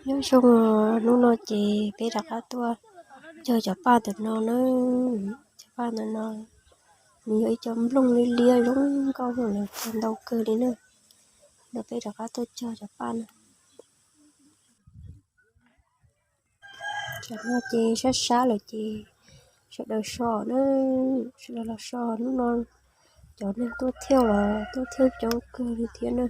Nyob zoo, hnub no ces peb rov qab tuaj cog cov paj ntawm no na. Cov paj ntawm no nws yog ib co nplooj liab liab zoo nkauj, lawv cog ntau kawg li na. No peb rov qab tuaj cog cov paj no. Tam no ces sab sab lawm ces sawv daws so na, sawv daws los so. Hnub no cov neeg tuaj thiaj los tuaj thiaj coob kawg li thiab na.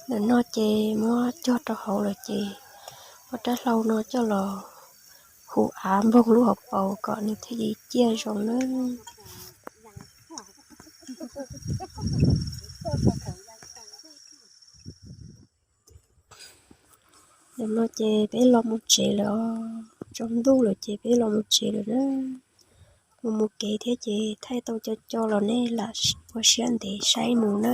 Ntawm no ces muab cog rau hauv lawm ces muab rab hlau no coj los hu av npoog lub hauv paus kom nws thiaj li ciaj zoo na. Ntawm no ces peb los mus tsev lawm os. Tsaus ntuj lawm ces peb los mus tsev lawm na. Mus mus kev thiab ces thaij tau co co los nej lam ua siab ntev saib mus na.